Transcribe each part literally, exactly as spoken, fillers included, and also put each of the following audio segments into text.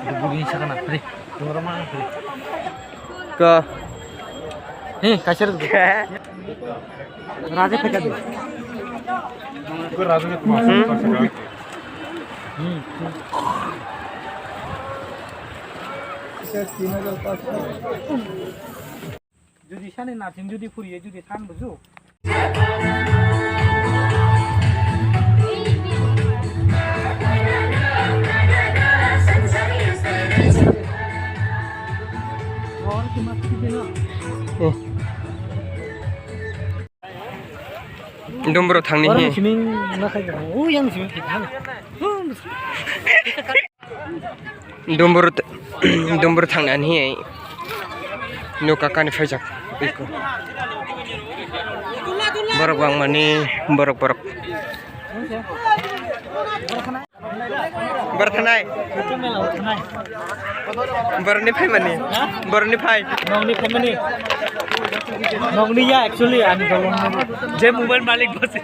Bugini sakana, free. Tumoro ma free. Ko. He, kaisa rwgdi. Raja phai kadi. Ko raja ni tuma. Hmm. Hmm. Jodi sani nursing jodi puriye jodi than bujo. Dumbro thangni hi. Dumbur, dumbur thangnani hai nuka kani phaijak. Borok bangmani, borok, borok. Borok thanai. Borokni phaimani. Borokni phai. Nokni phaimani. Nokni ya, actually, ani dolong. Je mobile malik bose.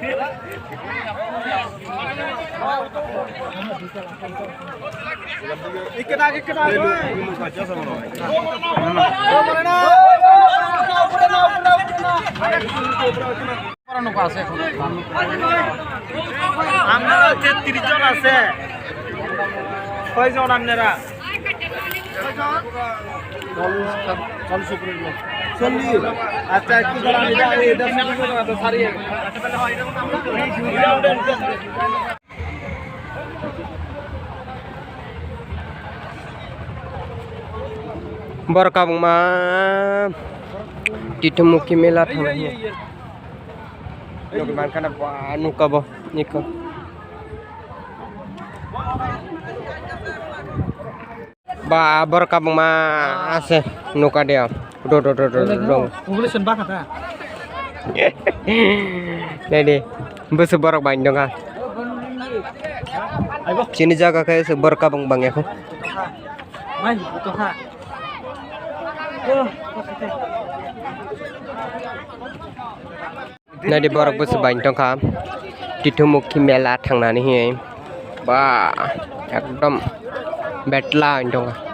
Amnara je tris jon ase. Koi jon amnara? Chollish, chollish upore. Chollish. Accha, ekku dara nida, ei das minute pore to sari. Borok kabangma Tithumukhi mela thanglainai. Nukwi mankha na ba nuka bo niko. Ba, borok kabangma ase nuka de. Do, do, do, do, do, do. Population baka ta? Nai de, bwswk borok bai tongkha. Chini jaga khe se borok kabang bang ya kho. Mai, to kha. Nadi borok bwswk bai tongkha, Tithumukhi mela thangnani hi ba ekdom betla tongkha.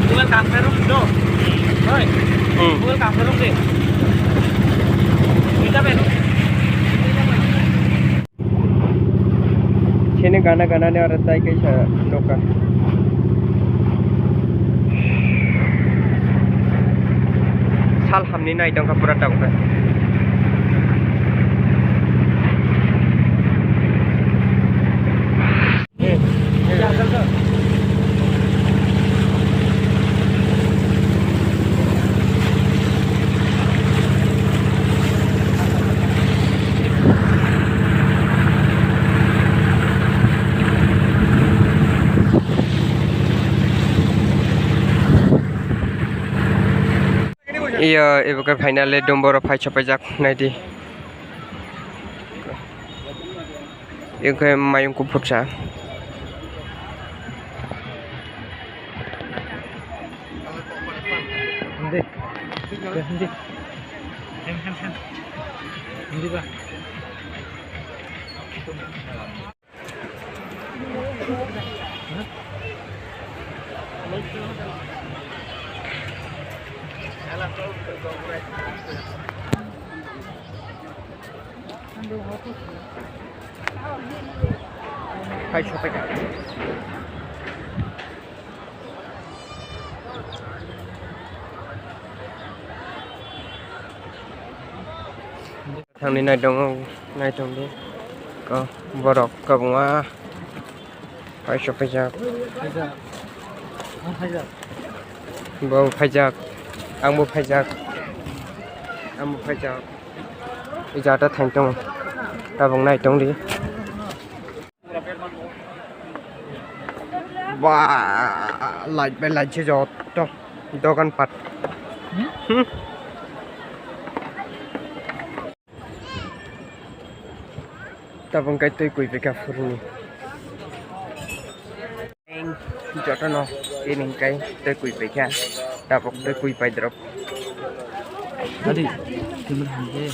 Mobile kam khe rwng do. Oi. Hmm. Mobile kam khe rwng de. Duita bai rwng. Sini gana gana ni oro tai kaisa nokha. Sal hamni nai tongkha pura tongkha. Iyo, ibo khe finally Dumboro phai sopaijak, naidi. Ibo khe mayung kuphursa. Hindi. Hindi. Hindi ba? Hai, sampai ka. Thangni nai tongo, nai tongdi. Ko, borok kwbangma phai sopaijak. Phaijak. Ang phaijak. Bo phaijak. Ang bo phaijak. Ang bo phaijak. I jata thang tong. Tabuk nai tong di. Ba, light bai light se joto dogan pat. Hmm? Tabuk kai twi kui pekha phuruni. Jotono tini kai twi kui pekha. Tabuk twi kui pai drop. Adi, timur hamje.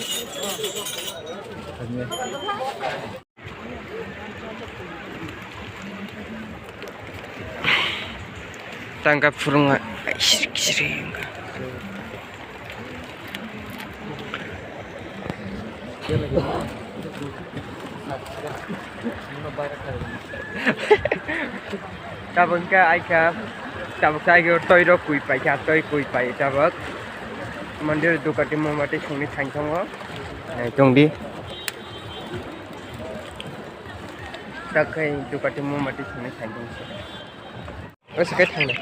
Tangka phurunga. Tabuk khe aika, tabuk khe aika twi rok kui paikha, twi kui pai tabuk. Mandir dukati mumati songni thang tongo. Nai tong di. Tak khe dukati mumati songni thang tongo. Oke, sekai thang de.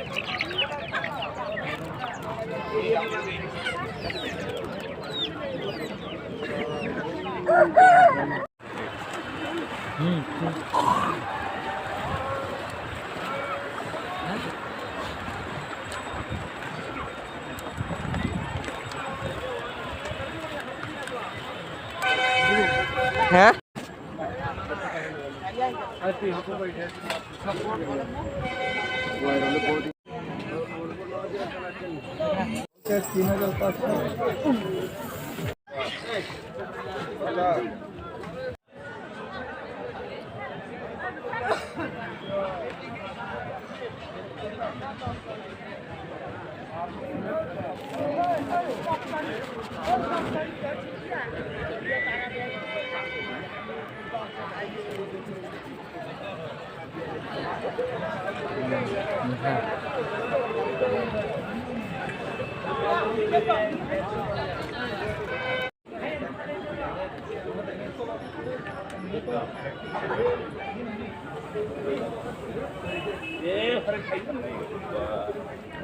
Ha?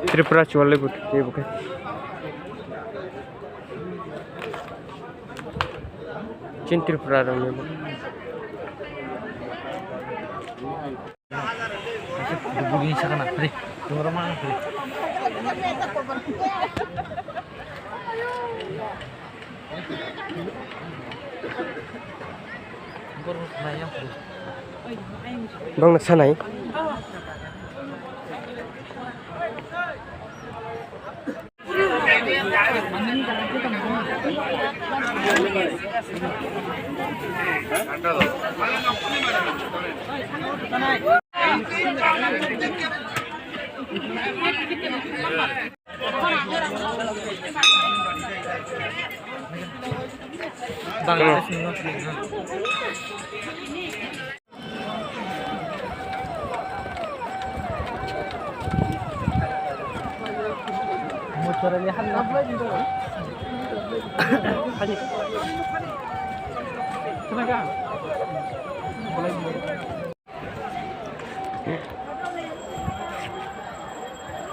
Tripura chuwal le but ke bukai. Chin Tripura rang ni. Bugini sakana, free. Tungro ma free. Bang nak sanai. Bangladesh ni no.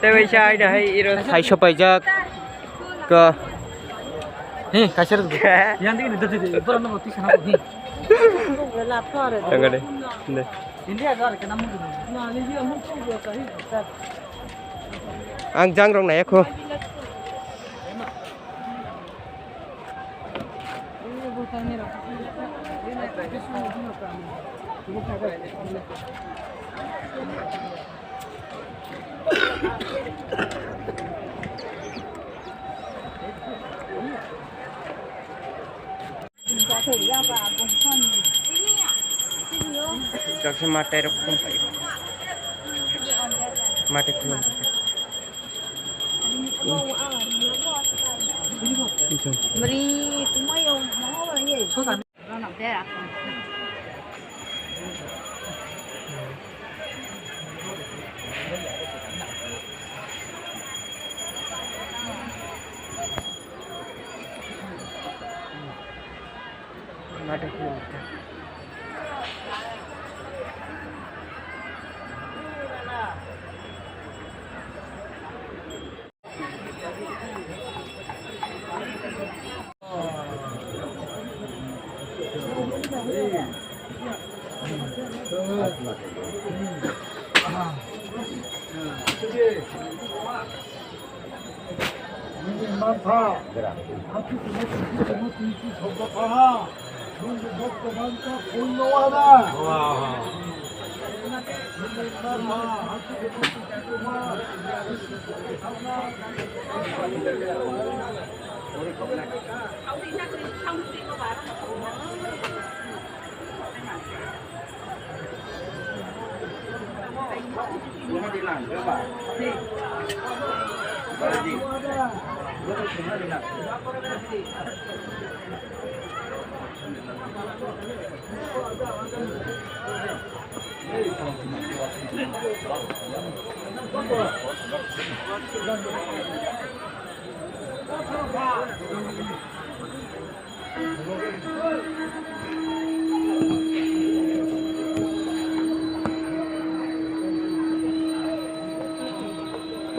Tei bai sa ai da hai iro sai sopaijak. Ko. He, kaisa rwgwi. Yang digi ni dodi di, borok no tisa na he. Tangga de. De. India ga re kana mundu. Ang jang rong nai kho. Jaksa matai rok khum pai. Matai khum pai. Mri, kumayo, mo, ye.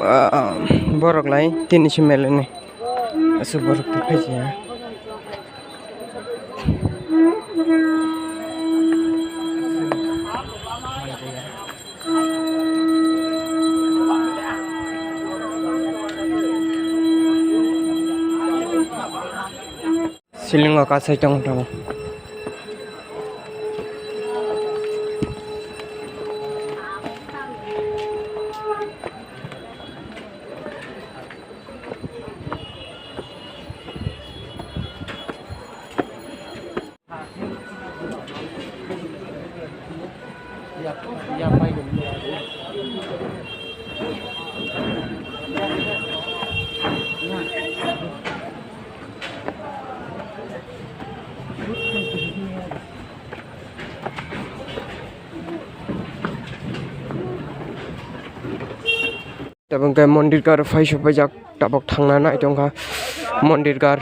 Ah, borok lai tini si mele ni aswk borok tongphai ya. Silingo kasai tong tong. Tabuk khe mondir gar phai sopaijak, tabuk thangna nai tongkha mondir gar.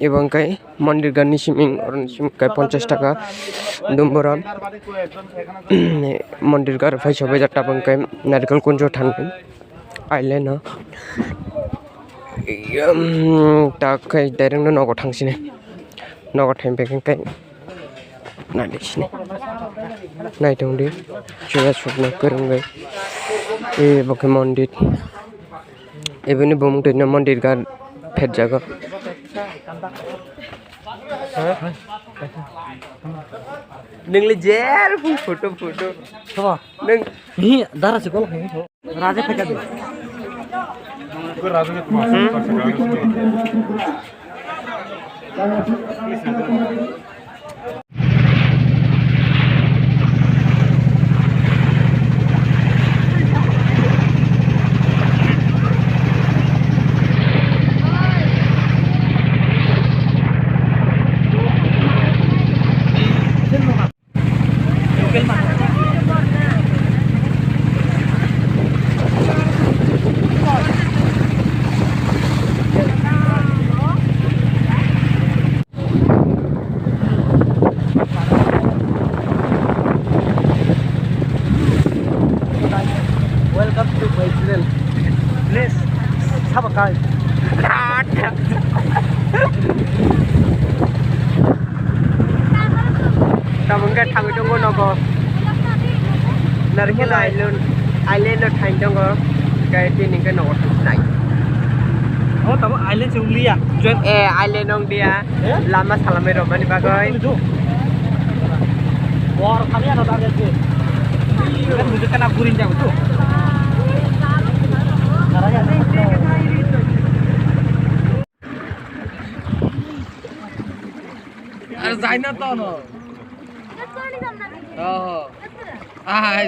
Ebo khe mondir gar ni siming, oro ni siming khe ponchash taka dumbura. Mondir gar phai sopaijak, tabuk khe narikol kunjo thangwi aileno. Em, tak khe direct no nogo thangsinai, nogo thang pekeng khe. Nai sini. Nai tong di. Chuya sukna kwrwngwi. E bo khe mondir. Eboni bumung twi no mondir gan phetjago. Nungli jer phung photo photo. Nung. Hi dara se kol. Raja thaka de. Welcome to my channel. Please subscribe. Tamo wngkha thangwi tongo nogo. Narikol island, island no thang tongo. Khe tini hwnkhe nogo thang nai. Oh, tamo island se wnglia. Eh, island wng dia. Eh? Lama salamai rwmani bagwi. Bor kami ano dage se. Kan mujhe kana guring jago tu. Ar jai na to no. Oh. Ai.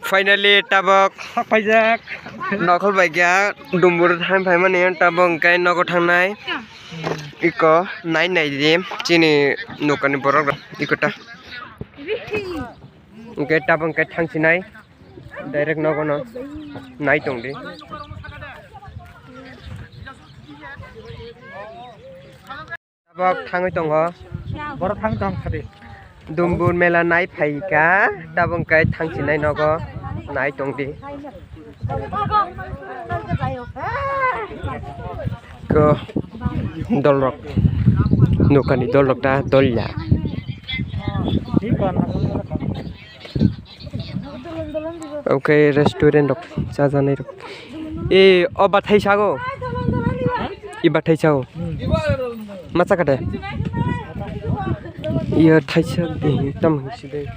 Finally, tabok paijak. Nokol bai kha, dumbur thang phaimani, tabok hwnkhe nogo thangnai. Iko nai nai di, chini nokani borok rok, iko ta. Hwnkhe tabok hwnkhe thangsinai, direct nogo no nai tong di. Tabok thangwi tongo. Borok thang tong khadi. Dumbur mela nai phaikha, tabok kai thangsinai nogo nai tongdi. Ko dolrok. Nokani dol rok ta dol ya. Oke, restaurant rok chajanai rok. E, o bathai sago. I bathai sago. Macha kate. Iya thaisa de tam side.